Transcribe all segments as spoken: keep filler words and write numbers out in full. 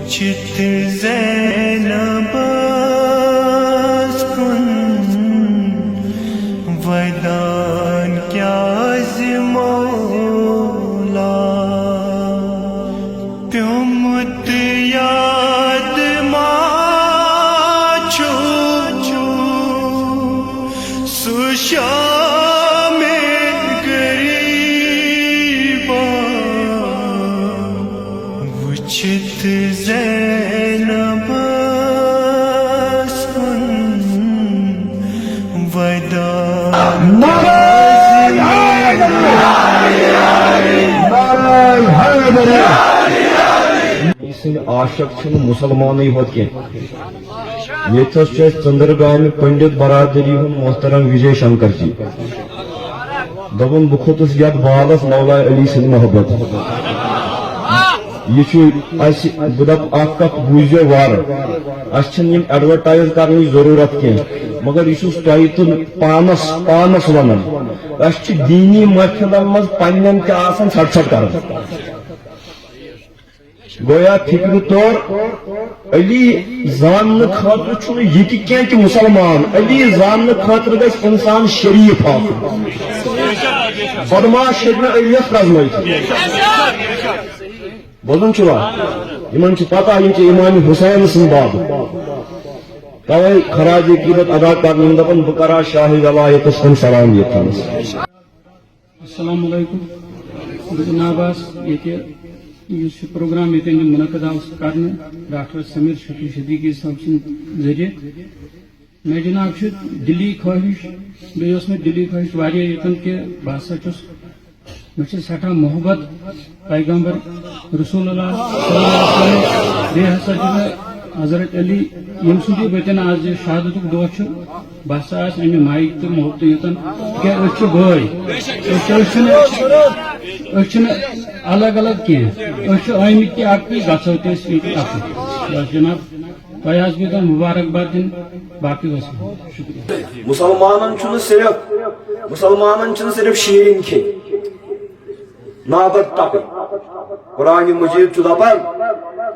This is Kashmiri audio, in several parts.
چھِتھ زینبس کُن ودان کیازِ مولا؟ پیوٚمُت یاد ما چھُ سُہ شامِ غریبا؟ وٕچھِتھ زینبس کُن ودان نعرہ حیدری! نعرہ حیدری! سٕنٛدۍ عاشق چھِنہٕ مُسلمانٕے ہوت کینٛہہ۔ ییٚتہِ حظ چھُ اَسہِ ژٔنٛدٕرگامہِ پنڈت برادری ہُنٛد محترم وجے شنکر جی۔ دوٚپُن، بہٕ کھوٚتُس یَتھ بالَس مولا علی سٕنٛدِ محبت۔ یہِ چھُ اَسہِ، بہٕ دَپہٕ، اَکھ کَتھ بوٗزِو وارٕ۔ اَسہِ چھِنہٕ یِم advertise کَرنٕچ ضروٗرت کینٛہہ، مگر یہِ چھُس تۄہہِ تہٕ پانَس، پانَس وَنان۔ اَسہِ چھِ دیٖنی محفِلَن منٛز پنٛنٮ۪ن تہِ آسان ژھَٹھ ژھَٹھ کَران۔ گویا فکرِ طور علی زاننہٕ خٲطرٕ چھُنہٕ یہِ تہِ کینٛہہ کہِ مُسلمان، علی زاننہٕ خٲطرٕ گژھِ اِنسان شریٖف آسُن۔ بدمعاش ہیٚکہِ نہٕ علیَس پرٛزنٲوِتھ۔ بوزان چھُوا؟ یِمن چھِ پتہ، یِم چھِ امام حسین سٕنٛدۍ باب۔ توے خراج عقیدت ادا کرنہٕ، یِم دپان، بہٕ کرٕ ہا شاہ ولایتس کُن سلام ییٚتھنس۔ السلام علیکم۔ بہٕ جناب آس ییٚتہِ، یُس یہِ پروگرام ییٚتٮ۪ن یہِ منعقد آو کرنہٕ ڈاکٹر سمیر شفیع صدیقی صٲب سٕنٛدِ ذٔریعہٕ۔ مےٚ جناب چھُ دِلی خٲہِش، بیٚیہِ ٲس مےٚ دِلی خٲہِش واریاہ ییٚتٮ۪ن کہِ بہٕ ہسا چھُس، مےٚ چھِ سٮ۪ٹھاہ محبت پیغمبر رسول اللہ صلی اللہ علیہ وسلم۔ بیٚیہِ ہسا چھُ مےٚ حضرت علی، ییٚمہِ سُنٛد یہِ وٕنکٮ۪ن آز یہِ شہادتُک دۄہ چھُ، بہٕ ہسا آسہٕ اَمہِ مایہِ تہٕ محبتہٕ یوٚتَن، کیٛاہ أسۍ چھِ بٲے۔ أسۍ چھِ، أسۍ چھِنہٕ، أسۍ چھِنہٕ الگ الگ کینٛہہ، أسۍ چھِ آمٕتۍ تہِ اَکُے، گژھو تہِ أسۍ ییٚتہِ اَکُے۔ بس جناب، تۄہہِ آسہٕ بہٕ یوٚتَن مُبارک باد دِنۍ، باقٕے وسلام۔ شُکریہ۔ مُسلمانن چھُنہٕ صرف، مُسلمانن چھِنہٕ صرف شیٖرِنۍ کھیٚنۍ۔ نابد تپٕنۍ۔ قرآن مجید چھُ دپان،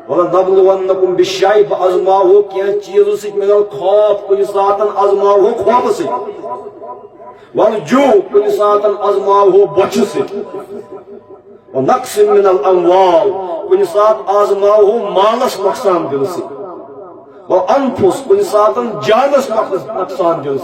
"ولنبلونکم بالشیء"، بہٕ ازماوہو کینٛہہ چیٖزو سۭتۍ، من الخوف، کُنہِ ساتن ازماوہو خوفہٕ سۭتۍ، والجوع، کُنہِ ساتن ازماوہو بۄچھِ سۭتۍ، ونقص من الاموال، کُنہِ ساتہٕ ازماوہو مالس نۄقصان دِنہٕ سۭتۍ، وانفس، کُنہِ ساتن جانس نۄقص-، نۄقصان دِنہٕ سۭتۍ۔